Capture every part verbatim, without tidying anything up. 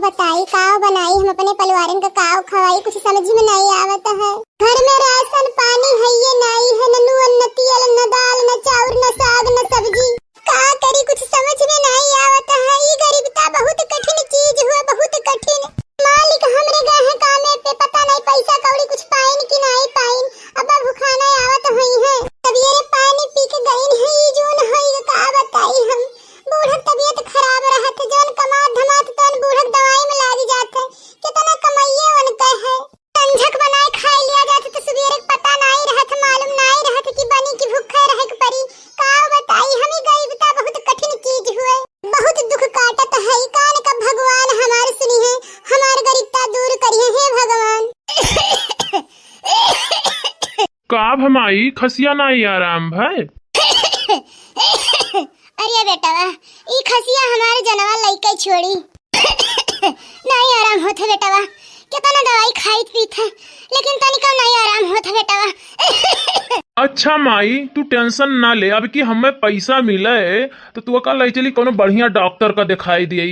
बताई काव बनाई, हम अपने परिवारन का काव खवाई, कुछ समझ में नाई आवत है। घर में राशन पानी है ये नाई है, न नून, न तेल, न दाल, न चाउर, न साग, न सब्जी। का करी, कुछ समझ में नाई आवत है। ई गरीबता बहुत कठिन चीज हुआ, बहुत कठिन। मालिक हमरे गए हैं कामे पे, पता नहीं पैसा कौड़ी कुछ पाइन कि नाई पाइन। अब भुखाना आवत हुई है। तबियत पानी पी के गइन है, ई जोन है, ई का बताई हम। बूढ़क तबियत खराब रहत, जौन कमात धमात तौन बूढ़क दवाई में लाग जात है। कितना कमाइए उनके है। संझक बनाए खाए लिया जात तो सुबेरे के पता नाई रहत, मालूम नाई रहत कि बनी कि भूखे रहे के परी। का बताई, हम ई गरीबता बहुत कठिन चीज हुए। बहुत दुख काटत है, कान का भगवान हमार सुनी है, हमार गरीबता दूर करिए, हे भगवान। का भमाई, खसिया नाई आराम भय? अरे बेटवा, ई खसिया हमार जनवा लइके छोड़ी। नाई आराम होत है बेटवा, कितना दवाई खाइत पीत है, लेकिन तनिका नाई आराम होत है बेटवा। अच्छा माई, तू tension ना ले, अब की हमें पैसा मिले तो तू का ले चली कोनो बढ़िया डॉक्टर का दिखाई दिए।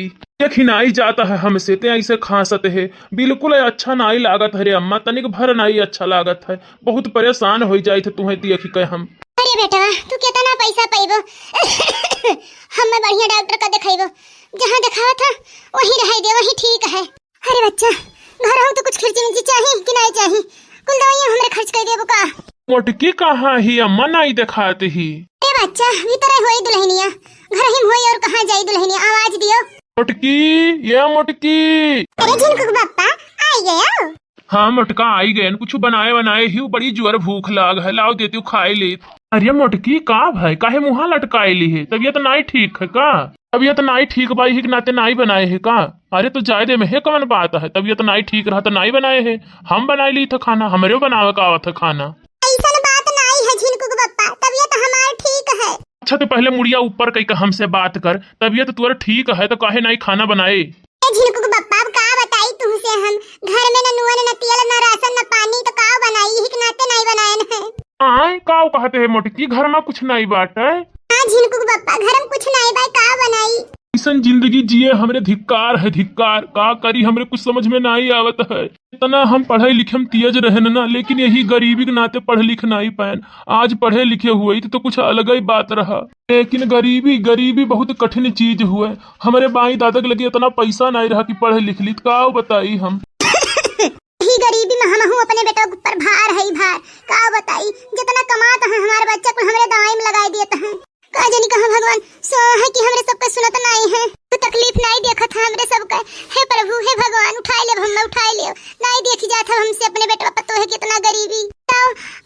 ये खिनाई जाता है हमसे, ते ऐसे खांसत है, बिल्कुल अच्छा नाई लागत है रे अम्मा, तनिक भर नाई अच्छा लागत है, बहुत परेशान हो जाइत है तुहें देखी के हम। अरे बेटवा, तू कितना पैसा पैबो? हमें बढ़िया डॉक्टर का दिखाइबो, जहाँ दिखावा था वहीं रह दे, वहीं ठीक है। अरे बच्चा, घर हो तो कुछ खर्च नहीं चाहिए कि नहीं चाहिए, कुल दवाइयाँ हमरे खर्च कर देबो का? मोटकी कहाँ ही अम्मा, नाई दिखात ही। अरे बच्चा, भीतर होई दुल्हनिया, घर ही में होई और कहाँ जाई दुल्हनिया, आवाज दियो। मोटकी, ये मोटकी। अरे झिनकू के बप्पा, आई गयो। हाँ मोटका, आई गयन, कुछ बनाए बनाए ही, बड़ी जोर भूख लाग है, लाओ देती हूँ खाए ले। अरे मोटकी, का भाई, काहे मुँहा लटकाए ली है? तबियत नाई ठीक है का? तबियत नाई ठीक बाई ही के नाते नाई बनाए है का? अरे तो जाए दे, में हे कवन बात है, तबियत नाई ठीक रहा तो नाई बनाए है, हम बनाए ली था खाना, हमरे बनावे का आवत है खाना। ऐसन बात नाई है झिनकू के बप्पा, तबियत हमार ठीक है। अच्छा तो पहले मुड़िया ऊपर कई के हमसे बात कर, तबियत तोर ठीक है तो काहे नाई खाना बनाए? ए झिनकू के बप्पा, अब का बताई तुमसे हम, घर में न नून, न तेल, न राशन, न पानी, तो का बनाई, यही के नाते नाई बनायन है। आय, का कहते है मोटकी, घर में कुछ नाई बाटे? हाँ झिनकू के बप्पा, घर में कुछ नाई बाय, का बनाई? ऐसन जिंदगी जिए हमरे धिक्कार है, धिक्कार। का करी, हमरे कुछ समझ में नाई आवत है। इतना हम पढ़े लिखे में तेज रहन ना, लेकिन यही गरीबी के नाते पढ़ लिख नाई पायन। आज पढ़े लिखे हुए तो, तो कुछ अलग ही बात रहा, लेकिन गरीबी, गरीबी बहुत कठिन चीज हुए। हमरे बाई दादा के लगे इतना पैसा नाई रहा कि पढ़ लिख ली, तो का बताई हम। ही गरीबी में हमहू अपने बेटा के ऊपर भार है भार, का बताई। जितना कमात है हमारे बच्चा को हमरे दवाई में लगाई देत है। का जानी कहाँ भगवान सो है कि हमरे सबके सुनत नाई है, तो तकलीफ नाई देखत है हमरे सबके। हे प्रभु, हे भगवान, उठाए ले हमें, उठाए ले। नाई देखी जात है हमसे अपने बेटवा पतो है कितना गरीबी। तो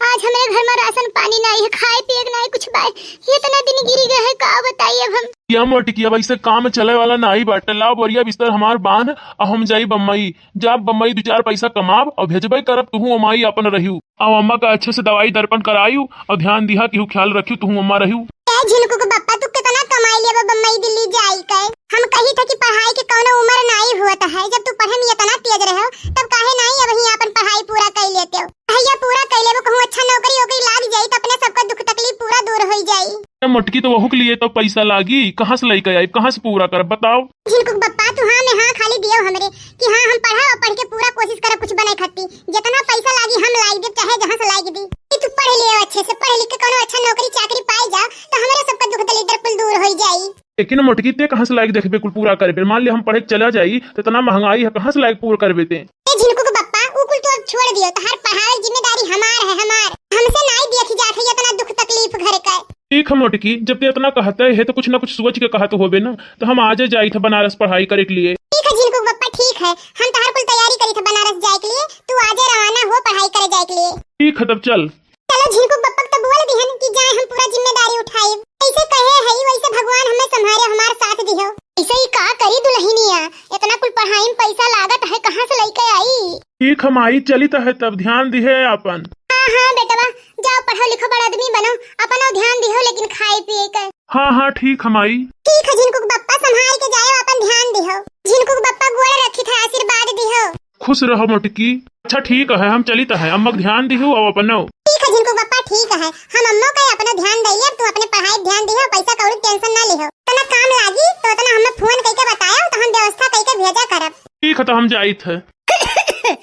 आज हमरे घर में राशन पानी नाई है, खाए पिए के नाई कुछ बाय, ये इतना दिन गिरी गए है, का बताई अब हम। या मोटकी, अब ऐसे काम चले वाला नाई बाटे। लाओ बोरिया बिस्तर हमार बांध, अब हम जाई बम्बई। जाब बम्बई दू चार पैसा कमाब और भेजबे करब, तुहू अमाई अपन रहियो। अब अम्मा का अच्छे से दवाई दर्पण करायु और ध्यान दिहा कि ख्याल रखियो, तुहू अम्मा रहियो। ए झिनकू के बप्पा, तू कितना कमाई लेबो बम्बई दिल्ली जाई के? हम कही था कि पढ़ाई के कौनो उम्र नाई होत है, जब तू पढ़े में इतना तेज रहो तब काहे नाई अब ही अपन पढ़ाई पूरा कर लेते हो? भैया पूरा कर लेबो, कहूँ अच्छा नौकरी ओकरी लाग जाई तो अपने सबका दुख तकलीफ पूरा दूर हो जाई। ए मोटकी, तो वहू के लिए तो पैसा लागी, कहाँ से लेके आई, कहाँ से पूरा करब बताओ? झिनकू के बप्पा, तू हाँ में हाँ खाली दियो हमरे कि हाँ हम पढ़ा और पढ़ के पूरा कोशिश करब कुछ बने खातिर। जितना पैसा लागी हम लाई देब, चाहे जहाँ से लाई दी। कि तू पढ़ लियो अच्छे से, पढ़ लिख के कोनो अच्छा नौकरी चाकरी पाई जाओ तो हमरे सबका दुख दलिद्दर कुल दूर हो जाई। लेकिन मोटकी, ते कहाँ से लाइके देखबे कुल पूरा करबे? मान ले हम पढ़े के चला जाई तो इतना महंगाई है, कहाँ से लाइके पूरा करबे ते? ए झिनकू के बप्पा, उ कुल तो अब छोड़ दियो, तहार पढ़ावे के जिम्मेदारी हमार है, हमार। हमसे नाई देखी जात है इतना दुख तकलीफ घर का। ठीक है मोटकी, जब ते इतना कहते है तो कुछ ना कुछ सोच के कहत होबे ना, तो हम आजे जाई थे बनारस पढ़ाई करे के लिए। ठीक है झिनकू के बप्पा, ठीक है, हम तहार कुल तैयारी करी थे बनारस जाए के लिए, तू आजे रवाना हो पढ़ाई करे जाए के लिए। ठीक है, तब चल। चलो झिनकू के बप्पा के तो बोल दिहन कि जाए हम पूरा जिम्मेदारी उठाई। जैसे कहे है वैसे भगवान हमें संभारे, हमार साथ दिहो। ऐसे ही का करी दुल्हनिया, इतना कुल पढ़ाई में पैसा लागत है, कहाँ से लेके आई? ठीक हम आई, चलित है तब, ध्यान दिहे अपन। हाँ, हाँ बेटवा, जाओ पढ़ो लिखो, बड़ आदमी बनो, अपनो ध्यान दिहो, लेकिन खाए पिए के। हाँ, हाँ, ठीक हम आई। ठीक है झिनकू के बप्पा, संभाल के जाओ, अपन ध्यान दिहो। झिनकू के बप्पा गोड़ रखी था, आशीर्वाद दिहो। खुश रहो मोटकी। अच्छा ठीक है, हम चलित है, अम्मा के ध्यान दिहो और अपनो। ठीक है झिनकू के बप्पा, ठीक है, हम अम्मो का अपनो ध्यान दइए, तू अपने पढ़ाई ध्यान दिहो, पैसा कौड़ी tension ना लिहो। इतना काम लागी तो इतना हमें फोन करके बतायो, तो हम व्यवस्था करके भेजा करब। ठीक है, तो हम जाइत है। ए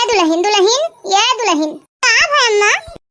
दुलहिन, दुलहिन, ए दुलहिन, का भय अम्मा?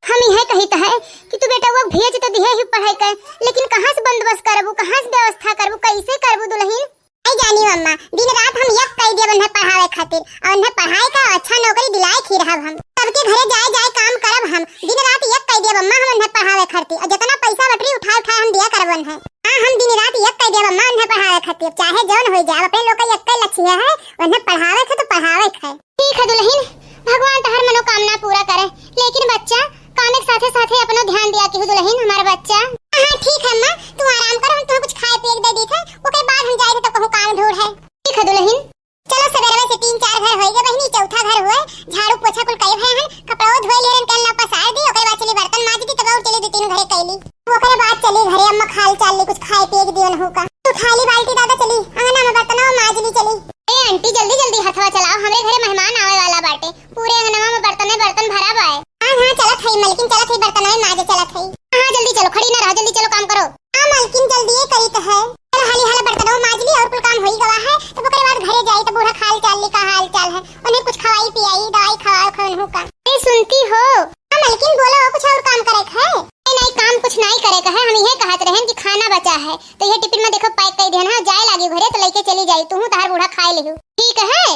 हम इहे कहित है कि तू बेटवा भेज तो दिहे ही पढ़ाई कर, लेकिन कहाँ से बंदोबस्त करबू, कहाँ से व्यवस्था करबू, कैसे करबू दुलहिन? नहीं जानी अम्मा, दिन रात हम यक कई देब उन्हें पढ़ावे खातिर, और उन्हें पढ़ाई का अच्छा नौकरी दिलाए खी रहब हम। सबके घरे जाए जाए काम करब हम, दिन रात यक कई देब अम्मा हम उन्हें पढ़ावे खातिर, और जितना पैसा बटरी उठाए उठाए हम दिया करब उन्हें। हाँ, हम दिन रात यक कई देब अम्मा उन्हें पढ़ावे खातिर, चाहे जौन हो जाए, अपने लोग का यक्के लक्ष्य है, उन्हें पढ़ावे के तो पढ़ावे के है। ठीक है दुलहिन, भगवान तहर मनोकामना पूरा करे, लेकिन बच्चा, काम के साथे साथे अपनो ध्यान दिया किहु दुलहिन, हमार बच्चा। हाँ, ठीक है अम्मा, तू आराम कर, हम तुम्हें कुछ खाए पिए के दे दी थे, ओकरे बाद हम जाए थे तो कहूँ काम ढूंढ है। ठीक है दुलहिन। चलो, सवेरे से तीन चार घर होई गए बहिनी, चौथा घर हुए, झाड़ू पोछा कुल कई भए हन, कपड़ो धोए ले रहन, कल ना पसार दी, ओकरे बाद चली बर्तन माज दी, तब और चली दो तीन घरे कैली। ओकरे बाद चली घरे, अम्मा खाल चाल ली, कुछ खाए पिए के दियो नहू का। तू उठा ली बाल्टी दादा, चली अंगना में बर्तनवा माज ली, चली। ए आंटी, जल्दी जल्दी हथवा चलाओ, हमरे घरे मेहमान आवे वाला बाटे, पूरे अंगनवा में बर्तने बर्तन भरा बाए। हाँ, हाँ, चलत हई मलकिन, चलत हई, बर्तनवे माजे चलत हई। हाँ, जल्दी चलो, खड़ी ना रहो, जल्दी चलो, काम करो। हाँ मलकिन, जल्दी ये करी तो है। चलो, हाली हाला बर्तनवा माज ली और कुल काम होई गवा है, तब ओकरे बाद घरे जाई, तब बूढ़ा खाल चाल ली, का हाल चाल है, उन्हें कुछ खवाई पियाई, दवाई खवाओ, खवनहू का। ए, सुनती हो? हाँ मलकिन, बोलो, कुछ और काम करे के है? ए, नहीं, काम कुछ नहीं करे के है, हम ये कहत रहन कि खाना बचा है, तो ये टिफिन में देखो पैक कर दिया ना, जाए लागी घरे, तो लेके चली जाई, तू तहार बूढ़ा खाए लिहू, ठीक है?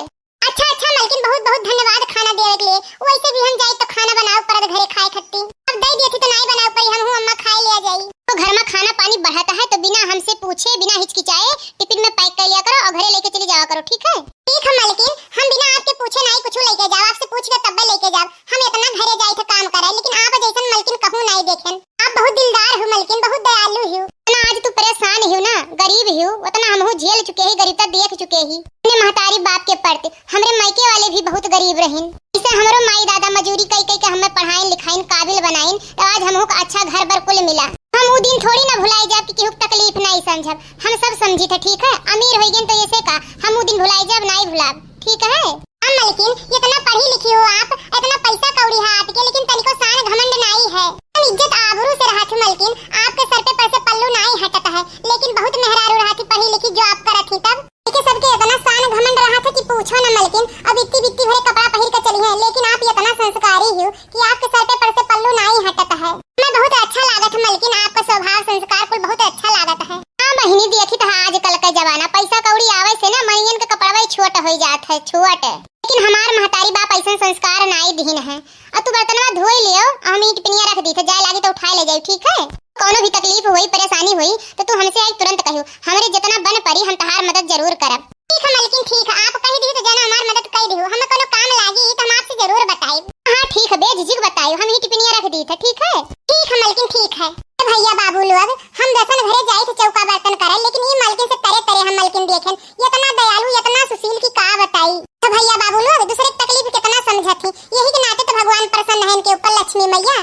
अच्छा, अच्छा मलकिन, बहुत बहुत धन्यवाद खाना देवे के लिए। वैसे भी हम जाई तो खाना बनावे पड़त घरे खाए खत्ती। अब दे दिए थी तो नाई बनावे पड़ी, हमहू अम्मा खाए लिया जाई। तो घर में खाना पानी बढ़त है तो बिना हमसे पूछे, बिना हिचकिचाए टिफिन में पैक कर लिया करो और घरे लेके चली जावा करो, ठीक है? ठीक है मलकिन, हम बिना आपके पूछे नाई कुछ लेके जाओ, आपसे पूछ के तब्बे लेके जाओ। हम इतना घरे जाई थे काम करे, लेकिन आप जैसन मलकिन कहूँ नाई देखेन। आप बहुत दिलदार हो मलकिन, बहुत दयालु हो। इतना आज तू परेशान हो ना, गरीब हो, उतना हमहू झेल चुके ही, गरीबता देख चुके ही। अपने महतारी बाप के परते, हमरे मायके वाले भी बहुत गरीब रहिन। इसे हमरो माई दादा मजूरी कई कई के हमें पढ़ाइन लिखाइन, काबिल बनाइन, तो आज हमहू का अच्छा घर बर कुल मिला। हम ऊ दिन थोड़ी ना भुलाई जाब कि केहू के तकलीफ नहीं समझब, हम सब समझी थे, ठीक है? अमीर हो गए तो ऐसे का, हम ऊ दिन भुलाई जाब, नहीं भुलाब, ठीक है? हाँ मलकिन, इतना पढ़ी लिखी हो आप, इतना पैसा कौड़ी है आपके, लेकिन तनिको शान घमंड नाई है। हम इज्जत आबरू से रहत हूँ मलकिन, आपके सर पे पर से पल्लू नाई हटत है, लेकिन बहुत मेहरारू रहत ही पढ़ी लिखी जॉब करत ही तब। लेकिन सबके इतना शान घमंड रहत है कि पूछो न मलकिन। अब इतनी बित्ती भरे कपड़ा पहिर के चली है, लेकिन आप इतना संस्कारी हो कि आपके सर पे पर से पल्लू नाई हटत है। मैं बहुत अच्छा लागत है मलकिन, आपका स्वभाव संस्कार कुल बहुत अच्छा लागत है। हाँ बहिनी, देखी तो आजकल का जमाना, पैसा कौड़ी आवे से ना मनइयन के कपड़वा ही छोट हो जात है, छोट। लेकिन हमार महतारी बाप ऐसन संस्कार नाई दिहिन है। अब तू बर्तनवा धोई लियो, हम ईंट पिनिया रख दी थे, जाए लागी तो उठाए ले जाई, ठीक है? कौनो भी तकलीफ होई, परेशानी होई, तो तू हमसे आई तुरंत कहियो। हमरे जितना बन परी, हम तहार मदद जरूर करब। ठीक है मलकिन, ठीक है, आप कह दी तो जाना हमार मदद कर दी हो, हमें कोनो काम लागी तो हम आपसे जरूर बताई। हाँ ठीक है, बेझिझक बताइयो, हम ईंट पिनिया रख दी थे, ठीक है? ठीक है मलकिन, ठीक है। ए भैया बाबू लोग, हम दसन घरे जाई थे चौका बर्तन करे, लेकिन ई मलकिन से तरे तरे हम मलकिन देखेन, इतना दयालु, इतना सुशील कि का बताई। तो भैया बाबू लोग, दूसरे की तकलीफ कितना समझत ही, यही के नाते तो भगवान प्रसन्न है इनके ऊपर, लक्ष्मी मैया।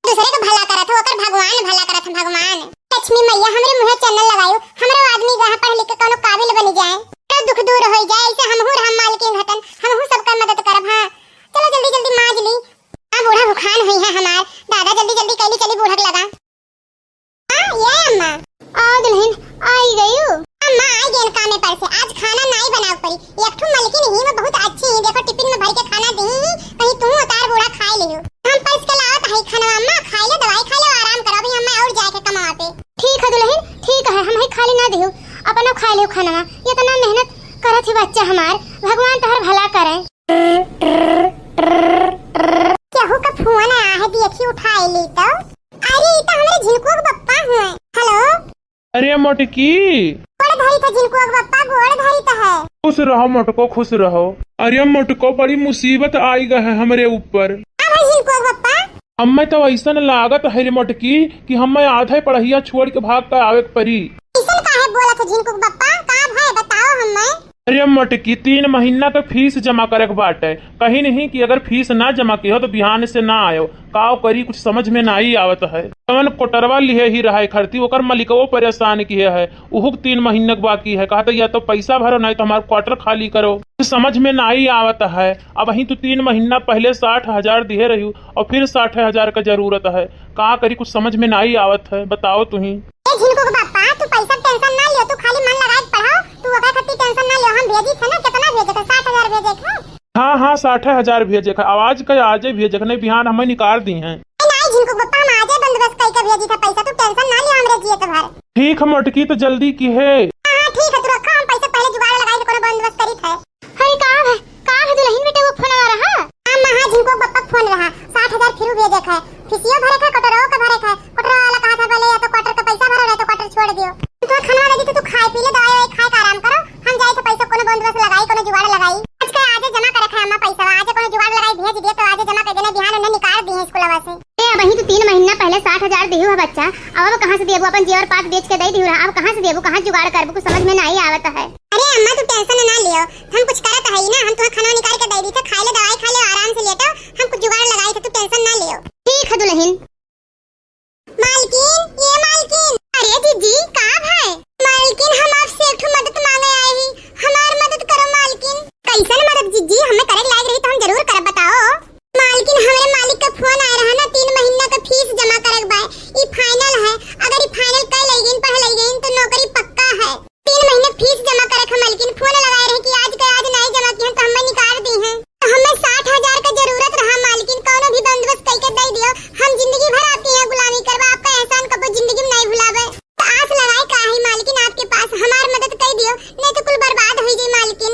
दूसरे का भला करत हो, ओकर भगवान भला करत है, भगवान। लक्ष्मी मैया, हमरे मुँहे चंदन लगायो, हमरो आदमी गहा पढ़ लिख के कोनो काबिल बनी जाए, तो दुख दूर हो जाए, ऐसे हमहू रहम मालकिन घटन, हमहू सबका मदद करब। हाँ, चलो जल्दी जल्दी माज ली। हाँ, बूढ़ा भुखान हुई है हमार। दादा, जल्दी जल्दी कैली चली बूढ़ा के लगा। हाँ, ये अम्मा। आओ दुलहिन, आई गयू। अम्मा, आई गेन कामे पर से। आज खाना नाई बनाव परी। एक ठो मलकिन ही, वो बहुत अच्छी ही। देखो, टिफिन में भर के खाना दी ही, कहीं तू उतार बूढ़ा खाए लियो। हम परस के लावत हई खाना, अम्मा, खाए लो, दवाई खाए लो, आराम करो, अभी अम्मा और जाए के कमावा पे। ठीक है दुलहिन, ठीक है, हम ही खाली ना दिहू, अपनो खाए लियो खाना। इतना मेहनत करत ही बच्चा हमार, भगवान तोहर भला करे। केहू का फोन आया है, देखी उठाए ली तो। अरे, ई तो हमरे झिनकुआ के पप्पा हुए। हेलो। अरे मोटकी। गोड़ धरी तो झिनकुआ के पप्पा, गोड़ धरी तो है। खुश रहो मोटको, खुश रहो। अरे मोटको, बड़ी मुसीबत आई गए है हमरे ऊपर। हाँ भाई झिनकुआ के पप्पा। हमें तो ऐसन लागत है रे मोटकी कि हमें आधे पढ़ाइया छोड़ के भाग के आवे के परी। ऐसन काहे बोलत है झिनकुआ के पप्पा? का भाई बताओ हमें। अरे मोटकी, तीन महीना के फीस जमा करे के बाटे। कही नहीं कि अगर फीस ना जमा किहो तो बिहान से ना आयो। काव करी, कुछ समझ में नाई आवत है। जवन कोटरवा लिहे ही रहा खरती, ओकर मलिकवो परेशान किहे है। उहुक तीन महीना के बाकी है। कहत या तो पैसा भरो, नहीं तो हमार क्वार्टर खाली करो। कुछ समझ में नाई आवत है। अबहीं तू तीन महीना पहले साठ हजार दिहे रही और फिर साठ हजार का जरूरत है। का करी, कुछ समझ में नाई आवत है, बताओ तुही। ए झिनकू के बापा, तू पैसा के टेंशन ना लियो, तू खाली मन लगा के पढ़ाओ, तू ओकरा खातिर टेंशन ना लियो, हम भेजी थे ना, कितना साठ हजार भेजे का, आज का आजे भेजे का, नहीं बिहान हमें निकाल दिहैं। ए, नाहीं झिनकू बप्पा, हम आजे बंदोबस्त कइके भेजी था पैसा, तू tension ना लियो हमरे जियत भर। ठीक है मोटकी, तो जल्दी किहे। हाँ, हाँ, ठीक है, तू रखा, हम पैसा पहले जुगाड़ लगाई के कोनो बंदोबस्त करी थे। अरे का है, का है दुलहिन बेटे, वो फोन आ रहा? हाँ, हाँ, झिनकू बप्पा फोन रहा, साठ हजार फिरू भेजे का है, फीसियो भरे का है, कोटरो का भरे का है, कोटरो वाला कहा था पहले या तो क्वार्टर का पैसा भरो, नहीं तो क्वार्टर छोड़ दियो। तू खाना दे दी तो तू खाए पी ले, दवाई ववाई खाए का आराम करो। हम जाई तो पैसा कोनो बंदोबस्त लगाई, कोनो जुगाड़ लगाई। आज का आजे जमा करे खाए अम्मा पैसा, आजे कोनो जुगाड़ लगाई भेज दिए तो आजे जमा कर देना, बिहान उन्हें निकाल दी है स्कूलवा से। ए, अबहीं तो तीन महीना पहले साठ हजार देहू है बच्चा, अब, अब कहाँ से देबू? अपन जेवर पात बेच के दे दिहू रहा, अब कहाँ से देबू? कहाँ जुगाड़ करबू? कुछ समझ में नाहीं आवत है। अरे अम्मा तू tension ना लियो, हम कुछ करत है ना, हम तुम्हें खाना निकाल के दे दी थे, खाए ले दवाई खा ले आराम से लेटो, हम कुछ जुगाड़ लगाई थे, तू tension ना लियो। ठीक है दुलहिन। मालकिन, ए मालकिन। अरे जिज्जी, का भाई? मालकिन, हम आपसे एक ठो मदद मांगे आए ही। हमार मदद करो मालकिन। कैसन मदद जिज्जी? हमें करे लायक रही तो हम जरूर करब, बताओ। मालकिन, हमरे मालिक का फोन आए रहा ना, तीन महीना का फीस जमा करक बा। ई final है, अगर ई final कर लई गईन, पढ़ लई गईन तो नौकरी पक्का है। तीन महीने फीस जमा करे क मालकिन, फोन लगाए रहे कि आज के आज नाहीं जमा किहन तो हमें निकाल दिहैं। तो हमें साठ हजार का जरूरत रहा मालकिन, कौनो भी बंदोबस्त कइके दे दियो, हम जिंदगी भर आपके यहाँ गुलामी करबा, आपका एहसान कबो जिंदगी में नाहीं भुलाबे। तो आस लगाए का है मालकिन आपके पास, हमार मदद कर दियो, नहीं तो कुल बर्बाद हो जाई मालकिन।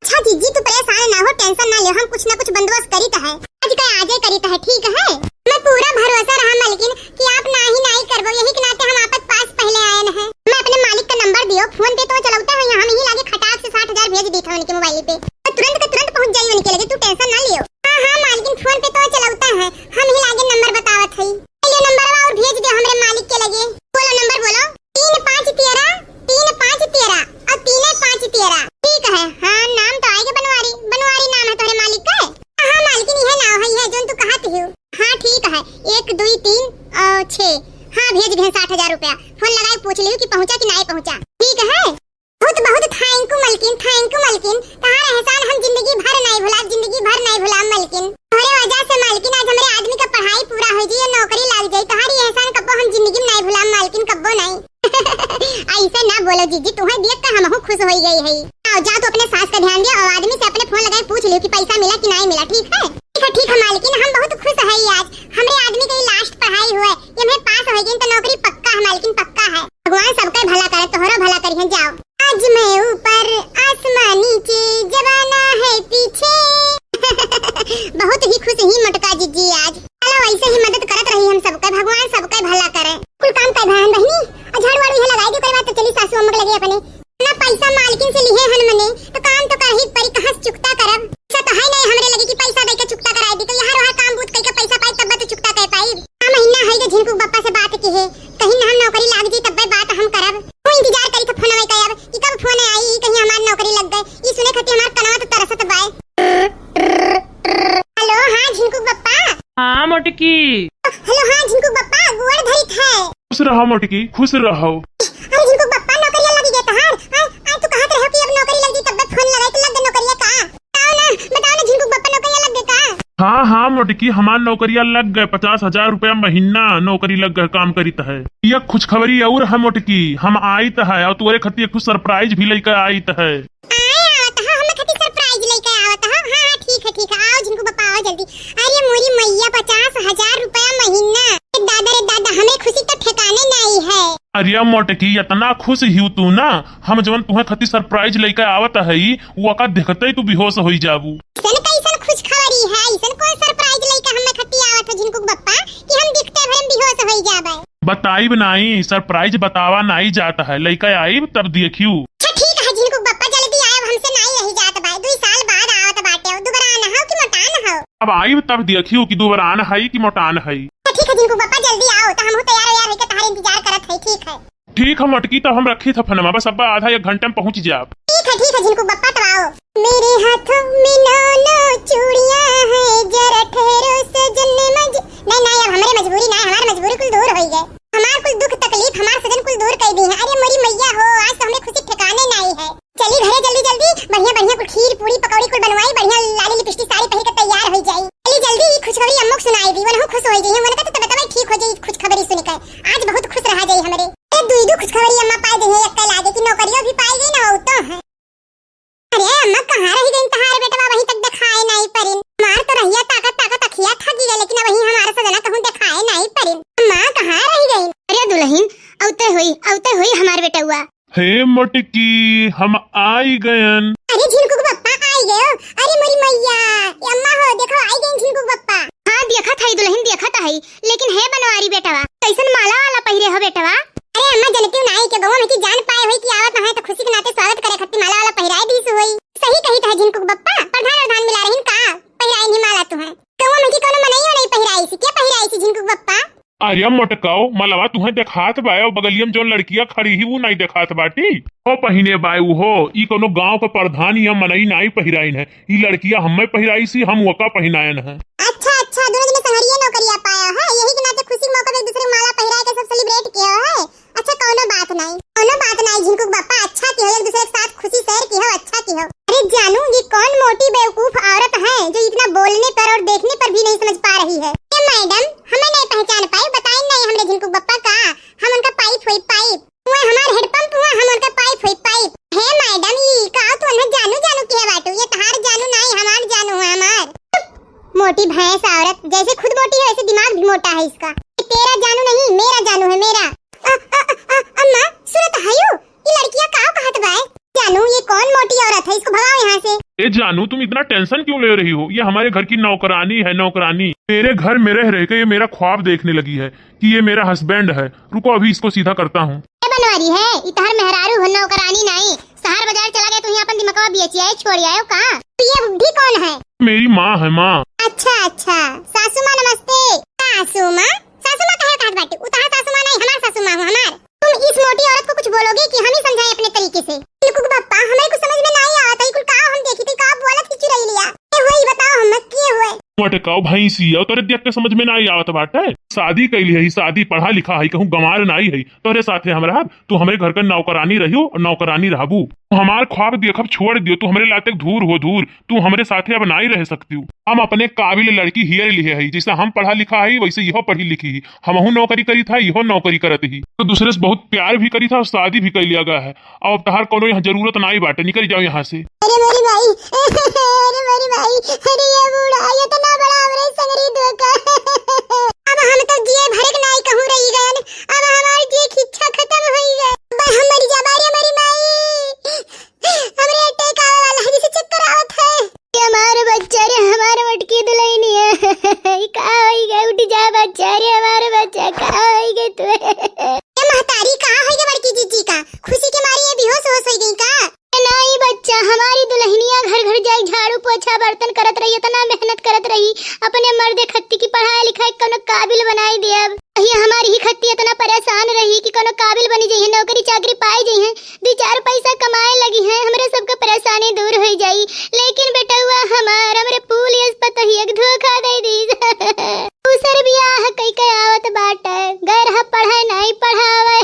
अच्छा जिज्जी, तू परेशान ना हो, tension ना ले, हम कुछ ना कुछ बंदोबस्त करीत है। आज का आजे करीत है, ठीक है? मैं पूरा भरोसा रहा मालकिन कि आप नाहीं नाहीं करबो, यही के नाते हम आपके पास पहले आयन है। मैं अपने मालिक का नंबर दियो, फोन पे तो चलौता है, हम यही लागे खटाक से साठ हजार भेज दीत है उनके मोबाइल पे, तो तुरंत का तुरंत पहुँच जाई उनके लगे, तू tension ना लियो। हाँ, हाँ मालकिन, फोन पे तो चलौता है, हम ही लागे नंबर बतावत है। ये नंबरवा और भेज दे हमरे मालिक के लगे। बोलो नंबर बोलो। तीन पाँच तेरह, तीन पाँच तेरह और तीन पाँच तेरह। ठीक है, हाँ, नाम तो आएगा बनवारी, बनवारी नाम है तोहरे मालिक का। हाँ, हाँ, मालकिन, यह नाम है, यह जोन तू कहत हियो। हाँ, ठीक है, एक, दुई, तीन और छः। हाँ, भेज दे साठ हजार रुपया। फोन लगाए पूछ लियो कि पहुँचा कि नाहीं पहुँचा। ठीक है, बहुत, बहुत thank you मलकिन, thank you मलकिन। तहार एहसान हम जिंदगी भर नाहीं भुलाब, जिंदगी भर नाहीं भुलाब मलकिन। तोहरे वजह से मलकिन आज हमरे आदमी का पढ़ाई पूरा होइ जाई, नौकरी लाग जाई। तहार ई एहसान कब्बो हम जिंदगी में नाहीं भुलाब मलकिन, कब्बो नाहीं। ऐसे ना बोलो जीजी, तुहें देख के हमहू खुश होइ गई है। आओ, जाओ तू अपने सास का ध्यान दियो और आदमी से अपने फोन लगाए पूछ लियो कि पैसा मिला कि नाहीं मिला, ठीक है? ठीक है, ठीक है मालकिन, हम बहुत खुश है आज। हमरे आदमी के ई last पढ़ाई हुए, ये में पास होइ गई तो नौकरी पक्का है मालकिन, पक्का है। भगवान सबका भला करे, तोहरो भला करिहन, जाओ। आज मैं ऊपर, आसमां नीचे, जमाना है पीछे। बहुत ही खुश ही मोटका जीजी आज। चलो, ऐसे ही मदद करत रही हम सबका, भगवान सबका भला करे। कुल काम कर बहन बहिनी, और झाड़ू वाड़ू इहे लगाई दे, ओकरे बाद तो चली सासू अम्मा के लगे अपने। ना पैसा मालकिन से लिहे हन मने, तो काम तो करही परी, कहाँ से चुकता करब? पैसा तो है नहीं हमरे लगे कि पैसा दे के चुकता कराई दी, तो यहाँ वहाँ काम बूत करके पैसा पाई तब तो चुकता कर पाई। हाँ महीना है जो झिनकू बप्पा से बात किहे, कहीं ना हम नौकरी लाग जी तब्बे बात हम करब। वो इंतजार करी तो फोन का अब कि कब फोन आई, कहीं हमार नौकरी लग गए, ई सुने खातिर हमार कनवा तो तरसत बाय। हेलो, हाँ झिनकू बप्पा। हाँ मोटकी। हेलो, हाँ झिनकू बप्पा, गोड़ धरित है। खुश रहो मोटकी, खुश रहो। अरे झिनकू बप्पा, नौकरिया लगी गए तहार। हाँ, आज तू कहत रहो कि अब नौकरी लग जी तब्बे फोन लगाई, तो लग गए नौकरिया का? बताओ ना, बताओ ना झिनकू बप्पा, नौकरिया लग गए का? हाँ, हाँ मोटकी, हमार नौकरिया लग गए, पचास हजार रुपया महीना नौकरी लग गए, काम करीत है। एक खुशखबरी और है मोटकी, हम आइत है और तोरे खातिर एक ठो surprise भी लेके आइत है। आए आवत हो, हम खातिर surprise लेके आवत हो। हाँ, हाँ, ठीक है, ठीक है, आओ झिनकू बप्पा, आओ जल्दी। अरे मोरी मैया, पचास हजार रुपया महीना। ए दादा रे दादा, हमरे खुशी तो ठिकाने नाहीं है। अरे मोटकी, इतना खुश हिउ तू ना, हम जवन तुहे खातिर surprise लेके आवत हई, ओका देखते ही तू बेहोश होई जाबू। इसन कैसन खुशखबरी है, इसन कौन surprise लेके हमें खती आवत हो झिनकुक बप्पा कि हम दिखते भर में बेहोश होई जाबे? बताइब नाई, surprise बतावा नाई जात है, लेके आइब तब देखियो। अच्छा ठीक है झिनकुक बप्पा, जल्दी आए, हमसे नाई रही जात बाय, दुई साल बाद आवत बाटे, दुबरान हो कि मोटान हो? अब आइब तब देखियो कि दुबरान है कि मोटान है। अच्छा ठीक है झिनकुक बप्पा, जल्दी आओ, तो हमहू तैयार वैयार होके तहार इंतजार करत है, ठीक है। ठीक है मोटकी, तब हम रखी था फोनमा, बस अब आधा एक घंटे में पहुँच जाब। ठीक है, ठीक है झिनकुक बप्पा, तब आओ। मेरे हाथों में नौ नौ चूड़ियां हैं, जरा ठहरो सजन मज-, नहीं, नहीं, अब हमरे मजबूरी ना है, हमार मजबूरी कुल दूर होई गए। हमार कुल दुख तकलीफ, हमार सजन कुल दूर कर दी है। अरे मोरी मैया हो, आज तो हमरे खुशी ठिकाने नाई है। चली घरे जल्दी जल्दी, बढ़िया बढ़िया कुल खीर पूड़ी पकौड़ी कुल बनवाई, बढ़िया लाली लिपस्टिक साड़ी पहन के तैयार हो जाई। चली जल्दी, ई खुशखबरी अम्मो के सुनाई दी, वनहु खुश हो जाई, उनका तो तबियत ठीक हो जाई खुशखबरी सुन के। आज बहुत खुश रहा जाई हमरे। ए दुई दो खुशखबरी अम्मा पाए दे, एक लागे कि नौकरियों भी पाए गई ना हो तो है। अरे अम्मा, कहाँ रही गई तहार बेटवा, वहीं तक दिखाए नहीं। मोटकी, हम आई गयन। अरे झिनकुक बप्पा, आई गयो। अरे मोरी मैया, ए अम्मा हो, देखो आई गयन झिनकुक बप्पा। हाँ, देखत हई दुलहिन, देखत हई, लेकिन हे बनवारी बेटवा, कइसन माला वाला पहिरे हो बेटवा? अरे अम्मा, जनतिउ नाई के गौवा में की जान पाए होई कि आवत है तो खुशी के नाते स्वागत करे खातिर माला वाला पहिराए दीस होई। सही कहित है झिनकुक बप्पा, प्रधान प्रधान मिला रहिन का पहिराइन ही माला तुहैं। गौवा में की कौनो मनइयो नाई पहिराइस, के पहिराइस झिनकुक बप्पा? अरे मोटकाओ, मलवा तुहैं देखात बा, अउ बगलिया में जौन लड़किया खड़ी ही, ऊ नाई देखात बाटी? हो पहिने बाय उहो, ई कौनो गाँव का प्रधान या मनई नाई पहिराइन है। ई लड़किया हम्मे पहिराइस ही, हम ओका पहिनायन है। अच्छा, अच्छा, दुनो जने संगरिये नौकरिया पाया है, यही के नाते खुशी के मौका पे एक दूसरे के माला पहिराए के सब celebrate किया है। अच्छा, कौनो बात नाई, कौनो बात नाई झिनकुक बप्पा, अच्छा किहो, एक दूसरे के साथ खुशी share किहो, अच्छा किहो। अरे जानू, ये कौन मोटी बेवकूफ औरत है जो इतना बोलने पर और देखने पर भी नहीं समझ पा रही है? ए मैडम, हमें नहीं पहचान पाई, बताइन नहीं हमरे झिनकुक बप्पा का, हम उनका पाइप होई, पाइप। हुआ हमार हेडपंप हुआ, हम उनका पाइप होई, पाइप। हे मैडम, ई का तू उन्हें जानू जानू किहे बाटू? ये तहार जानू नाई, हमार जानू है, हमार। मोटी भैंस औरत, जैसे खुद मोटी है वैसे दिमाग भी मोटा है इसका। ये तेरा जानू नहीं, मेरा जानू है, मेरा। अ, अ, अ, अ, अम्मा, सुनत हयू? ये लड़किया का कहत बाय? जानू, ये कौन मोटी औरत है? इसको भगाओ यहाँ से। ए जानू, तुम इतना tension क्यों ले रही हो? ये हमारे घर की नौकरानी है, नौकरानी। मेरे घर में रह रह के ये मेरा ख्वाब देखने लगी है कि ये मेरा husband है। रुको, अभी इसको सीधा करता हूँ। ए बनवारी है, ई तहार मेहरारू हो, नौकरानी नाई। शहर बाजार चला गया, तू यहाँ अपन दिमागवा बेची आए, छोड़ आयो का? तो ये बुढ़ी कौन है? मेरी माँ है, माँ। अच्छा, अच्छा। सासू माँ नमस्ते। सासू माँ? सासू माँ कहे कहत बाटे? उ तहार सासू माँ नाई, हमार सासू माँ हो, हमार। तुम इस मोटी औरत को कुछ बोलोगे कि हम ही समझाएं अपने तरीके से? झिनकुक बप्पा, हमें कुछ समझ में नाई आवत है, कुल का हम देखी थी, का बोलत की चुराई लिया? ए हुई बताओ हम, के हुए? मोटकाओ भैंसिया, तोरे देख के समझ में नाई आवत बाटे। शादी कैली है, शादी, पढ़ा लिखा है, कहूँ गंवार नाई है, तोरे साथे हम रहब, तू हमरे घर का नौकरानी रहियो और नौकरानी रहबू। तू हमार ख्वाब देखब छोड़ दियो, तू हमरे लाते धूर हो धूर, तू हमरे साथे अब नाई रह सकती हूँ। हम अपने काबिल लड़की हियर लिहे हई, जैसे हम पढ़ा लिखा हई वैसे इहो पढ़ी लिखी ही। हमहू नौकरी करी था, इहो नौकरी करत ही, तो दूसरे से बहुत प्यार भी करी था और शादी भी कर लिया गया है। अब तहार कोनो यहाँ जरूरत नाई बाटे, निकल जाओ यहाँ से। अरे मोरी माई, अरे मोरी माई, अरे ये बूढ़ा, ये तो ना बड़ा हमरे संगरी धोखा। अब हम तो जिए भरे के नाई कहूँ रही गयन, अब हमार जिए की इच्छा खत्म होई गए। अब हम मरी जाबा रे मोरी माई, हमरे attack आवे वाला है, जैसे चक्कर आवत है। ये हमार बच्चा रे, हमार मोटकी दुलहिनिया, ई का होई गए? उठ जा बच्चा रे, हमार बच्चा, का होई गए तू? ए महतारी, कहाँ होई गए बड़की जीजी का? खुशी के मारे ये बेहोश होश होई गई का? ए नाई बच्चा, हमारी दुलहिनिया घर घर जाए झाड़ू पोछा बर्तन करत रही, इतना मेहनत करत रही, अपने मर्दे खत्ती की पढ़ाई लिखाई कोनो काबिल बनाई देब। ये हमारी ही खत्ती इतना परेशान रही कि कोनो काबिल बनी जइहे, नौकरी चाकरी पाई जइहे, दू चार पैसा कमाए लगी है, हमरे सबके परेशानी दूर होई जाई। लेकिन बेटउआ हमार हमरे फूल यस पतोहिया के धोखा दे दी। दूसर बियाह कई के आवत बाटे, गए रहा पढ़े नाई पढ़ावे।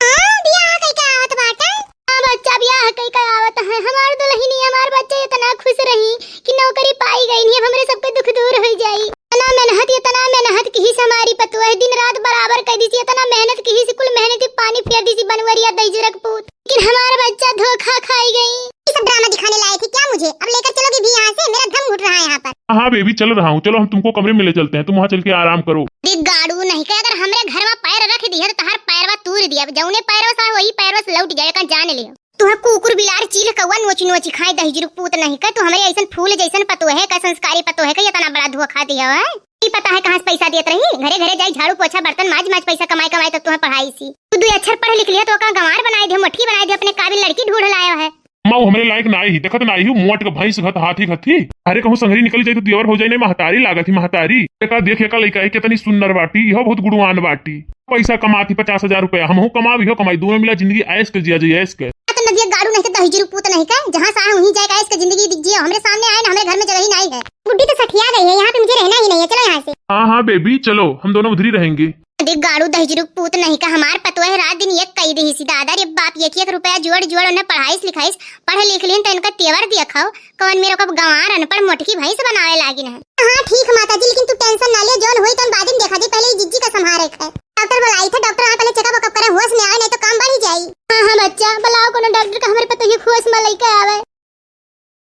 हाँ, बियाह कई के आवत बाटे। हाँ बच्चा, बियाह कई के आवत है। हमार दुलहिनी, हमार बच्चा इतना खुश रही कि नौकरी पाई गई नहीं, अब हमरे सबके दुख दूर होई जाई। इतना मेहनत, इतना मेहनत किहिस हमारी पतोह, दिन रात बराबर कर दीसी, इतना मेहनत किहिस, कुल मेहनत ही पानी फेर दीसी, बनवरिया दहिजरक पूत। लेकिन हमार बच्चा धोखा खाई गई। ये सब ड्रामा दिखाने लाए थे क्या मुझे? अब लेकर चलोगे भी यहाँ से? मेरा दम घुट रहा है यहाँ पर। हाँ, हाँ बेबी, चल रहा हूँ। चलो, हम तुमको कमरे में ले चलते हैं, तुम वहाँ चल के आराम करो। देख गाड़ू नहीं के, अगर हमरे घर में पैर रख दिया तो तहार पैरवा तूर दिया। जौने पैरवा से वही पैरवा से लौट जाए, कहाँ जाने ले। तुहे कुकुर बिलार चील कौआ नोची नोची खाए दहिजरू पूत नहीं के, तू हमरे ऐसन फूल जैसन पतोहे का, संस्कारी पतोहे का इतना बड़ा धोखा दिया है। ई पता है कहाँ से पैसा देत रही? घरे घरे जाई, झाड़ू पोछा बर्तन माज माज पैसा कमाए कमाए तब तुहे पढ़ाई सी। तू दुई अक्षर पढ़ लिख लिया तो ओका गंवार बनाए दे, मोटकी बनाए दे, अपने काबिल लड़की ढूंढ लायो है। अम्मा, वो हमरे लायक नाई ही, देखत नाई हूँ, मोट के भैंस घत हाथी घत ही। अरे कहूँ संगरी निकल जाई तो दियवर भौजाई नहीं, महतारी लागत ही, महतारी। एका देख, एका लइका है, कितनी सुंदर बाटी, इहो बहुत गुणवान बाटी। पैसा कमाती पचास हजार रुपया, हमहू कमाब, इहो कमाई, दोनों मिला जिंदगी ऐश के जिया जाई, ऐश के। आ तो नदिया गाड़ू नहीं के दहिजरू पूत नहीं का, जहाँ चाहे वहीं जाए के ऐश के जिंदगी जियो। हमरे सामने आए ना, हमरे घर में जगह ही नहीं है। बुढ़ी तो सठिया गई है, यहाँ पे मुझे रहना ही नहीं है, चलो यहाँ से। हाँ, हाँ बेबी, चलो, हम दोनों उधर ही रहेंगे। देख गाड़ू दहिजरू पूत नहीं का, हमार पतोह रात दिन एक कई देही सी दादा रे बाप, एक एक रुपया जोड़ जोड़ उन्हें पढ़ाईस लिखाईस, पढ़ लिख लीन तो इनका तेवर देखो, कौन मेरे को गंवार अनपढ़ मोटकी भैंस बनावे लागिन है। हाँ ठीक माता जी, लेकिन तू tension ना ले, जौन होई तौन बाद में देखा जाई, पहले ई जिज्जी का संभारे के है। डॉक्टर बुलाई थे, डॉक्टर यहाँ पहले checkup वेकअप करे, होश में आवे, नहीं तो काम बढ़ ही जाई। हाँ, हाँ बच्चा, बुलाओ कोनो डॉक्टर का, हमरे पतोह के होश में लइके आवे।